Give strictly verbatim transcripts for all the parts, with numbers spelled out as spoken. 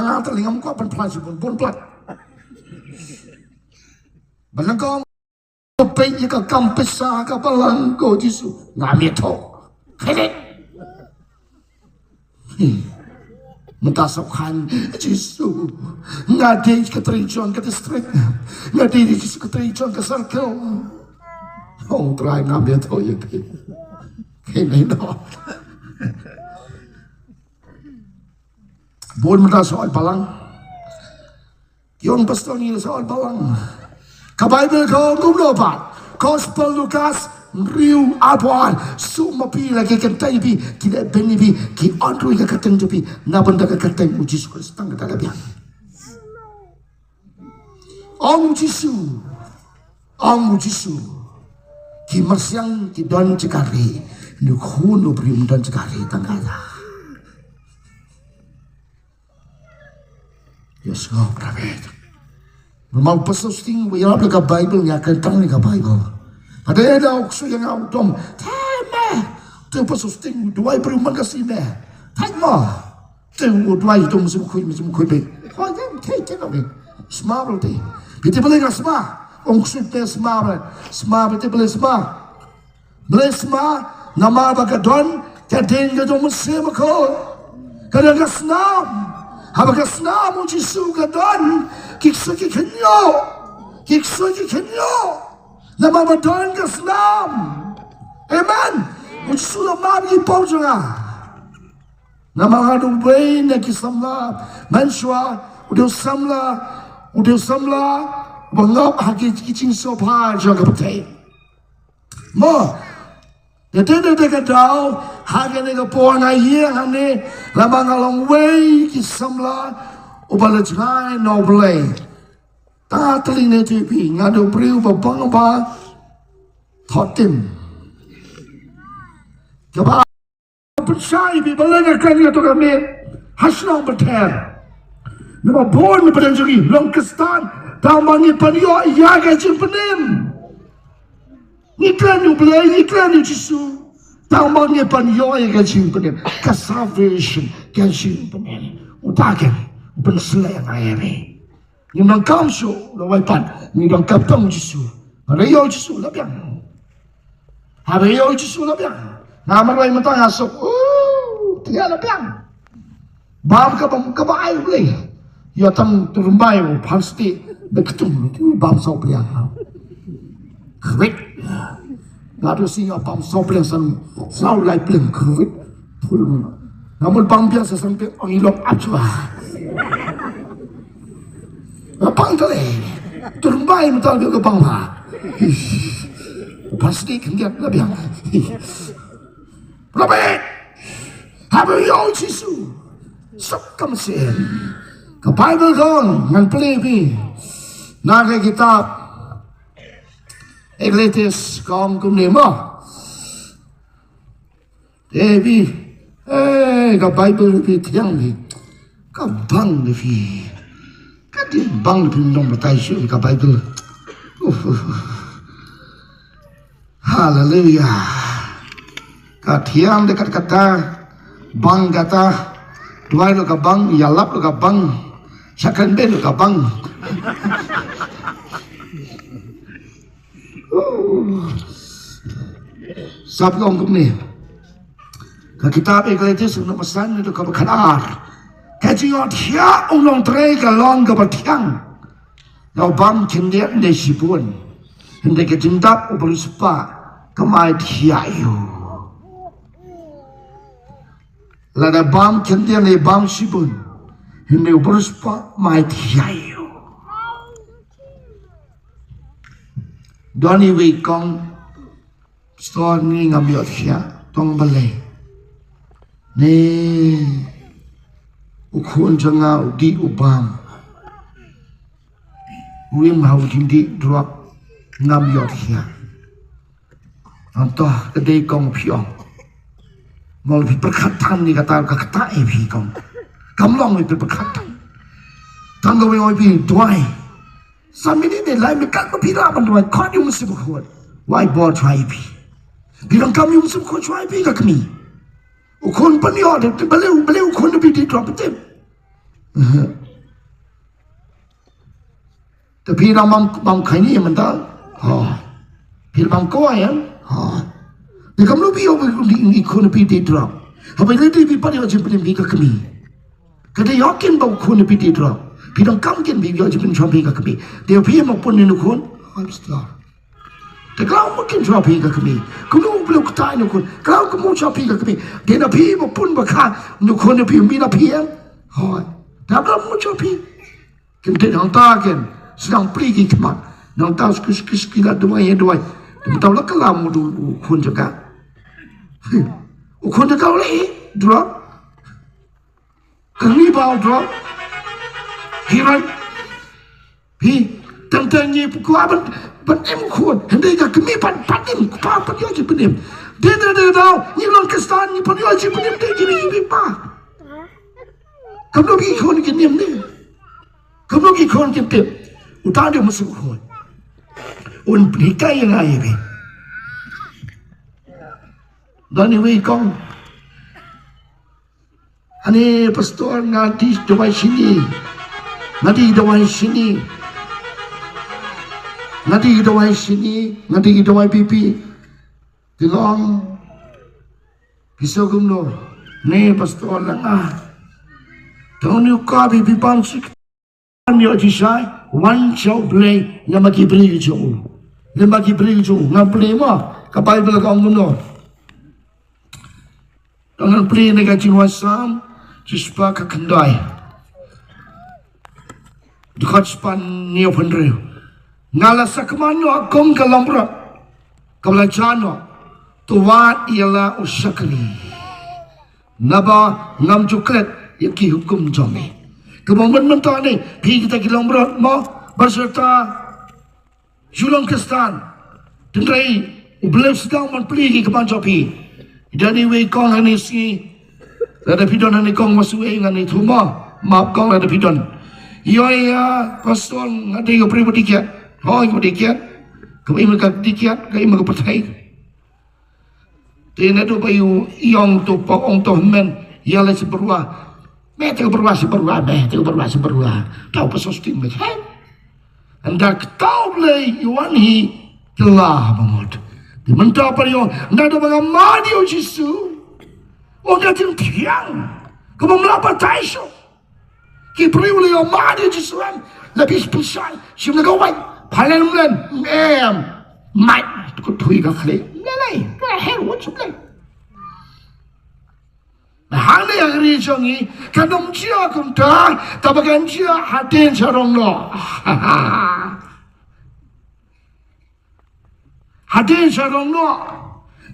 Nga te lei ngam kwah ban phla shibun, bun palat. Ba nang kong peit ïa ka kam pisa ka balang ko Jisu. Ngam ïathuh. Khlem. Mynta sop khan Jisu. Nga dei secretary jong ka district. Nga dei secretary jong ka circle. Oh, Trai, ngam ïathuh ïa ki. Khlem noh. Bun mynta sha oi balang. Ki ong pastor ngi sha oi balang. Ka Bible ka ong kumno pat? Gospel Lukas hynriew arphew ar. Suk ma phi la ki kynthei phi, ki leh beiñ phi, ki on ruh ïa ka kyrteng jong phi na bynta ka kyrteng u Jisu Khrist tang kata la biang. Ong u Jisu. Ong u Jisu. Ki masiang ki don jaka rieh. Une u Khun u briew um don jaka rieh tang kata. Yes, ngop da bet. Mynta u pastor Sting u ïalap da ka Bible, nga kren tang da ka Bible. Haba da u ksu ïa nga u dom. Te me. Te u pastor Sting u duwai briew man ka sngi me. Te me. Te u duwai u dom sum khui, sum khui be. Hoi te te te me. Sma bro te. Phi te balei nga sma. Ong ksu te sma bro. Sma phi te balei sma. Balei sma, namar ba ka don ka ding ka jong u Mynsiem Bakhuid. Ka don ka snam. Haba ka snam u Jisu ka don, ki ksuid ki kynñiuh. Ki ksuid ki kynñiuh. Namar ba don ka snam. Amen. U Jisu la map ïa ki paw jong nga. Namar nga dei uwei na ki samla mynshuwa, u dei u samla, u dei u samla ba ngop ha ki, ki jingsngewbha jong ka pyrthei. Mo, da te da te ka daw, ha kane ka por nga ïeng hangne, lada nga long uwei ki samla uba la jngai na U Blei. Tang ha tling ne te phi, nga dei u briew ba bang ba thoh tim. Kaba pynshai phi ba leng ka kane ka to ka miet ha shnong Bethel. Namar bun na pdeng jong ngi long Khristan, tang ba ngi pynïoh ïa ka jingpynim. Ngi kren ïa U Blei, ngi kren ïa U Jisu. Tang ba ngi pynïoh ïa ka jingpynim, ka salvation, ka jingpynim. Uta ka u pynsleh ïa ngi. Ngi donkam shuh, la wai pat, ngi donkam tang U Jisu. Haba ïoh U Jisu la biang. Haba ïoh U Jisu la biang. Nga marwei mynta nga suk. Uh, te la biang. Bam ka bam ka ba ai U Blei. Ïa tang tu rymbai u phan siti. Be ktum tu bam sop biang. Khrip. Nga tu si ïa bam sop biang san. Saw lai biang khrip. Pul. Namun bam biang sa san biang ong ilok achwa. Nga bang kali. Tu rymbai mynta biang ka bang ba. Phan siti khyndiat la biang. Robert. Haba ïoh U Jisu. Suk ka mynsiem. Ka Bible ka ong, ngan pule phi. Na ka kitab Eklesis ka ong kumne mo. Te phi. Eh, ka Bible phi thiang phi. Ka bang phi. Ka dei bang phi nongbatai shuh ka Bible. Uf, uf, uf. Haleluya. Ka thiang de kat kata, bang kata, duwai lo ka bang, ïalap lo ka bang, shakren be lo ka bang. Sap ka ong kumne. Ka kitab Eklesis sura ba san ne ka ba khatar. Ka jingïathiah u nongtrei ka long kaba thiang. Ïa u bam khyndiat ne shibun. Hynrei ka jingdap u bariewspah kam ai thiah ïa u. Lada bam khyndiat ne bam shibun. Hynrei u bariewspah kam ai thiah ïa u. Don iwei i kong Pastor, ni ngam ïohthiah, tang balei? Ni u khun jong nga u dih u bam. U im ha u dih dih drug, ngam ïohthiah. Nangta ka dei kong phi ong. Mo phi pyrkhat than ni kata ka kata e phi kong. Kam long phi pyrkhat than. Tang kawei ong phi duwai. Sa minit ne lai minit kat ba phi lah ban duwai, khot ïa u Mynsiem Bakhuid. Wai bor chwa ïa phi. Phi donkam ïa u Mynsiem Bakhuid chwa ïa phi ka kmie. U khun pynïoh de, balei, balei u khun da phi dih drug phi tip. Te phi la mam, mam khani mynta. Ha. Phi la mam kwah ïa. Ha. Te kam lu phi ïoh phi, phi, phi khun phi te drug. Haba ïa te phi pat ïoh jingpynim phi ka kmie. Ka te ïoh kin ba u khun phi te drug. Phi dang kam kin phi ïoh jingpynim phi ka kmie. Te phi ma pun ni u khun. Ha, phi star. Te ka mut kin shuwa phi ka kmie. Kumno u Blei u ktai nu khun. Ka mut shuwa phi ka kmie. Te na phi ba pun ba kha nu khun phi mi na phi em. Hoi. Te ka mut shuwa phi. Kin te hangta kin. Sdang pli ki khmat. Nangta skis skis ki la duwai ya duwai. Te mut la ka la mut u khun jaka. U khun jaka u la i. Drug. Kami bau drop. Hiran. Hi. Tang tang ni pukua ban ban em khun. Hende ka kami ban ban em pa ban yo ji ban em. De de de dau. Ni long Kristan ni ban yo ji ban em de ji ni bi pa. Kam no ki khun ki nem ni. Kam no ki khun ki tip. Uta de musu khun. Un prikai yang ai bi. Dan iwi kong. Ani pastor nga dei dawai sini. Nga dei dawai sini. Nga dei dawai sini. Nga dei dawai pipi. Tilong. Piso kumno. Ni pastor la nga. Tong ni ka pipi pam sik. Wan ïoh jingshai, wan sha U Blei, lem bad ki briew jong u. Lem bad ki briew jong u. Ngan plie mo, ka Baibl ka ong kumno. Ngan plie na ka Jingwan Salm, shispah khyndai. Dkhot spah hynñiew phew hynriew. Nga la sakma noh kum ka langbrot. Kaba la jah noh. To wad ïa la u shakri. Naba ngam ju klet ïa ki hukum jong me. Kaba mut mynta ne, phi kita ki langbrot mo, ba syrta ju long Kristan. Tynrai U Blei u sdang ban plie ki kyrpang jong phi. Dei ni wei kong hani sngi. Lada phi don hani kong, wa shu ei ngan ïathuh mo. Map kong lada phi don. Ïoh ïa pastor nga dei ka briew ba dei kiad. Hooid, ba dei kiad. Ka im ka dei kiad, ka im ka pyrthei. Te naduh ba ïoh ïong to pa ong to hynmen ïa la shi byrwa. Me te byrwa shi byrwa, me te byrwa shi byrwa. Tau pa sosting me. Hai. Ynda ka tau Blei ïoh wan hi kylla ba mut. Te mynta pa ïoh naduh ba nga mad ïa u Jisu. Ong ka jingthiang. Ka bym lah batai shuh. Ki briew la ïoh mad ïa u Jisu em, la phi pynshai shim na ka wait. Pha len mlen em. Mait, ko thui ka khlieh. Lei lei, ka her wut shu lei. Hangne ha ka ri jong ngi kan ym jia kumta, kaba kan jia hadien sha rong noh. Hadien sha rong noh.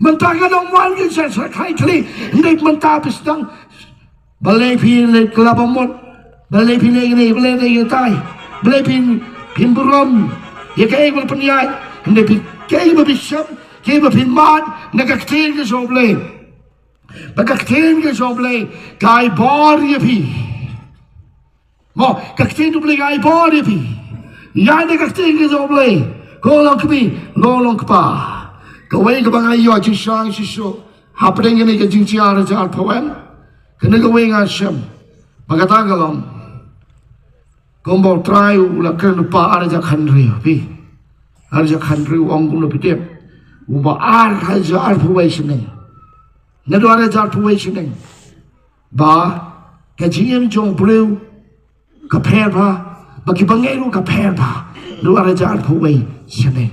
Mynta ka long wan ki sha sha khai thli. Ndei mynta phi sdang. Balei phi leit kylla ba mut. Balei phi leit ngi, balei leit ngi tai. Balei phi phin burom. Ïa kaei ba pynïaid. Ndei phi kaei ba phi shem. Kaei ba phi mad. Na ka ktien ka jong U Blei. Ba ka ktien ka jong U Blei. Ka ai bor ïa phi. Mo, ka ktien U Blei ka ai bor ïa phi. Ïa ne ka ktien ka jong U Blei. Ko long kmie, ko long kpa. Kawei kaba nga ïoh jingshai shisha. Hapdeng kane ka jingjia ar hajar arphew. Kane kawei nga shem. Ba kata ka long. Kumba U Trai u la kren lypa ar hajar khathynriew phi. Ar hajar khathynriew ong kumno phi tip. Uba ar hajar arphew shaneng. Naduh ar hajar arphew shaneng. Ba ka jingim jong u briew ka pher bha, ba ki bangeit ruh ka pher bha. Naduh ar hajar arphew shaneng.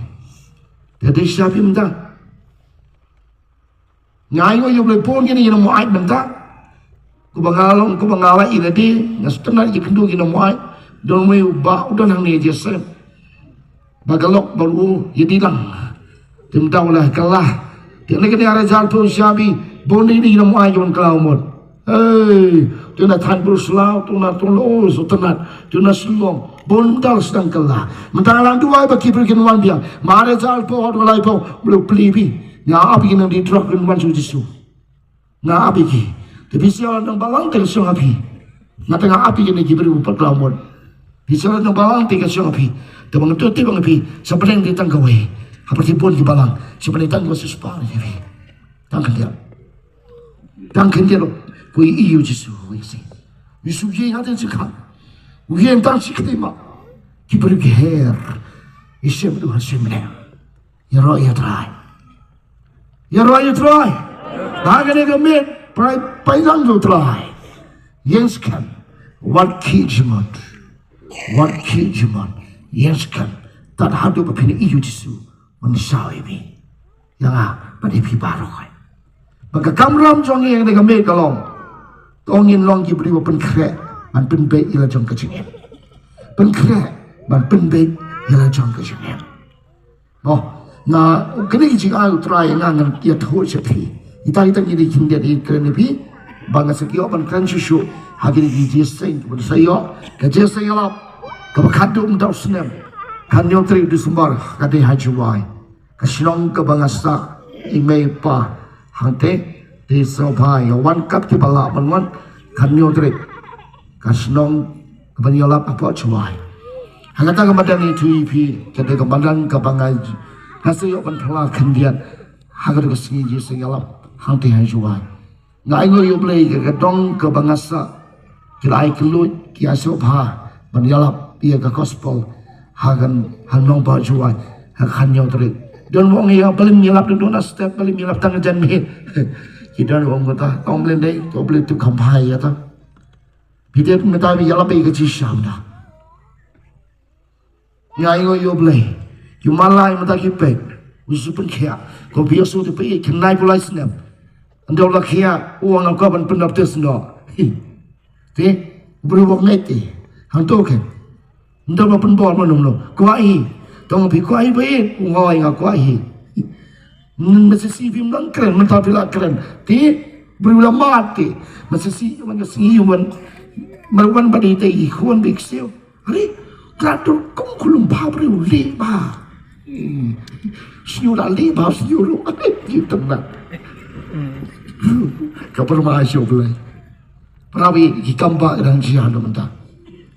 Te dei sha phi mynta. Nga ainguh ïa U Blei bun kine ki nongmihait mynta. Kumba nga long, kumba nga la ïa lade, nga sngewtynnat ïa kine ki nongmihait. Don uwei u bah u don hangne Joseph. Ba ka lok ba u ïa dih lang. Te mynta u la kylla. Te na kane ar hajar arphew sha phi, bun kine ki nongmihait ki wan kylla mut. Hei, te na thaiñ Bru Slaw, te na Tonlo, sngewtynnat, te na Shillong, bun dal sdang kylla. Mynta nga la duwai ba ki briew kin wan biang. Mar hajar arphew, haduh laiphew, U Blei u plie phi. Nga ap ïa ki nongdie drok kin wan sha U Jisu. Nga ap ïa ki. Te phi sngewthuh nang balang te ka shong ha phi. Nga te nga ap ïa ki ne ki briew u pat la mut. Phi sngewthuh nang balang te ka shong ha phi. Te ba nga tip ba nga phi. Sa pynlong te tang kawei. Ha pyrthei bun ki balang. Sa pynlong tang kawei shisha ïa phi. Tang khyndiat. Tang khyndiat ruh. Ko ïohi ïa U Jisu, ko ïohi. U Jisu u ïeng ha teng jingkhang. U ïeng tang shi khyllipmat. Ki briew ki her. Ïa shem duh ha shem ne. Ïaroh ïa u Trai. Ïaroh ïa u Trai. Ba kane ka miet, pynlong da u Trai. Ïeng skhem. Wat khih jingmut. Wat khih jingmut. Ïeng skhem. Tad haduh ba phin ïohi ïa u Jisu. Ban saw ïa phi. Ïa nga, bad ïa phi baroh. Ba ka kamram jong ngi ïa kane ka miet ka long. To ngin long ki briew ba pynkhreh, ban pynbeit ïa la jong ka jingim. Pynkhreh, ban pynbeit ïa la jong ka jingim. Mo, nga, kane ka jingai u Trai nga ngan ïathuh sha phi. Ita ita ngi dei khyndiat ïa kren ïa phi. Ba nga sa ïoh ban kren shuh shuh. Ha kine ki jingïaseng, ban sa ïoh. Ka jingïaseng ïalap. Kaba khatduh mynta u snem. Khathynñiew tarik December, ka dei ha Jowai. Ka shnong kaba nga sah, i mei i pa, hangtei, te sngewbha ïa wan kat kiba lah ban wan, khathynñiew tarik. Ka shnong kaba ngi ïalap hapoh Jowai. Ha kata ka madan ïathuh ïa phi, kata ka madan kaba nga, nga sa ïoh ban phla khyndiat, ha kata ka sngi jingïaseng ïalap, hangtei ha Jowai. Nga ainguh ïa U Blei ka, ka dong kaba nga sah. Ki la ai kylluid, ki ai sngewbha ban ïalap ïa ka gospel. Ha kan, ha nongbah Jowai, ha ka khathynñiew tarik. Don ba ong ïa nga ba lym ïalap, don na step ba lym ïalap tang jan miet. Ki don ba ong kata, ong lei lei, to U Blei u tip kham bha ïa kata. Phi dei mynta phi ïalap ïa ka jingshisha mynta. Nga ainguh ïa U Blei. Ki malai mynta ki peit. U Jisu pynkhiah. Ko Ïoannis te peit, khyndai phew lai snem. Ynda u la khiah, u ong nga kwah ban pynbaptis noh. Hi. Te, u briew u ngeit te. Hangto ke. Ynda u la pynbor mano mano. Kwah hi. Tang phi kwah hi ba hi. U ong nga kwah hi. Mynta shisha phim nang kren, mynta phi la kren. Te, u briew u la mad te. Mynta shisha, mynta shisha, mynta, mynta ba dei te i khun ba i ksiew. Are, ka dur kum khulum bha briew leh bha. Hmm. Sniew da leh bha, sniew ruh. Are, ki tang na. Ka pyrmai sha U Blei. Para bangeit, ki kam ba ka dang jia na mynta.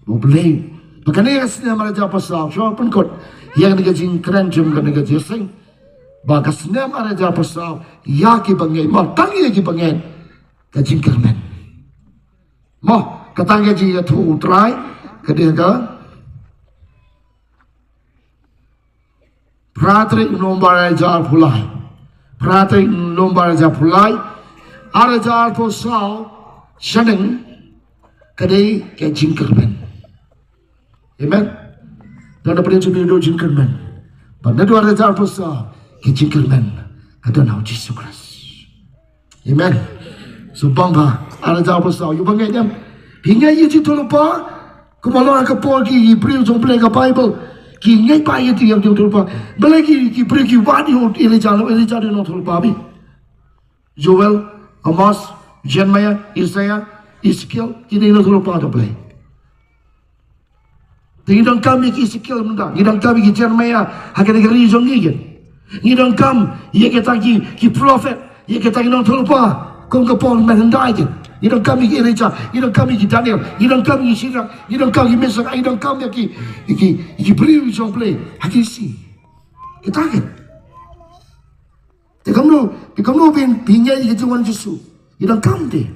U Blei. Ba kane ka snem ar hajar arphew saw, shu pynkut. Ïa kane ka jingkren jong kane ka jingïaseng. Ba ka snem ar hajar arphew saw, ïa ki bangeit, mo tang ïa ki bangeit. Ka jingkyrmen. Mo, kata ka jingïathuh U Trai, ka dei ka phra tarik November ar hajar arphew lai. Phra tarik November ar hajar arphew lai. Ar hajar arphew saw, shaneng, ka dei ka jingkyrmen. Amen. Don na pdeng jong ngi ka dei jingkyrmen. Bad naduh ar hajar arphew saw, ka jingkyrmen ka don ha U Jisu Khrist. Amen. So bang ba, ar hajar arphew saw, ïa u bangeit em. Phi ngeit ïa ka jingïathuhlypa, kumba long ha ka por ki, ki briew jong U Blei ka Baibl. Ki ngeit ba ïa ka jingïathuhlypa. Balei ki, ki briew ki wad ïa u Elijah, Elijah u dei u nongïathuhlypa bha. Joel, Amos, Jeremiah, Isaiah, Ezekiel, ki dei ki nongïathuhlypa jong U Blei. Te ngi donkam ïa ki Ezekiel mynta, ngi donkam ïa ki Jeremiah, ha kane ka ri jong ngi keiñ. Ngi donkam ïa kita ki, ki prophet, ïa kita ki nongïathuhlypa, kum ka por mynhyndai keiñ. Ngi donkam ïa ki Elijah, ngi donkam ïa ki Daniel, ngi donkam ïa ki Shadrach, ngi donkam ïa ki Meshach, ngi donkam ïa ki, ïa ki, ïa ki briew jong U Blei, ha ki sngi. Kita keiñ. Te kumno, te kumno phin, phin ngeit ïa ka jingwan Jisu. Ngi donkam te.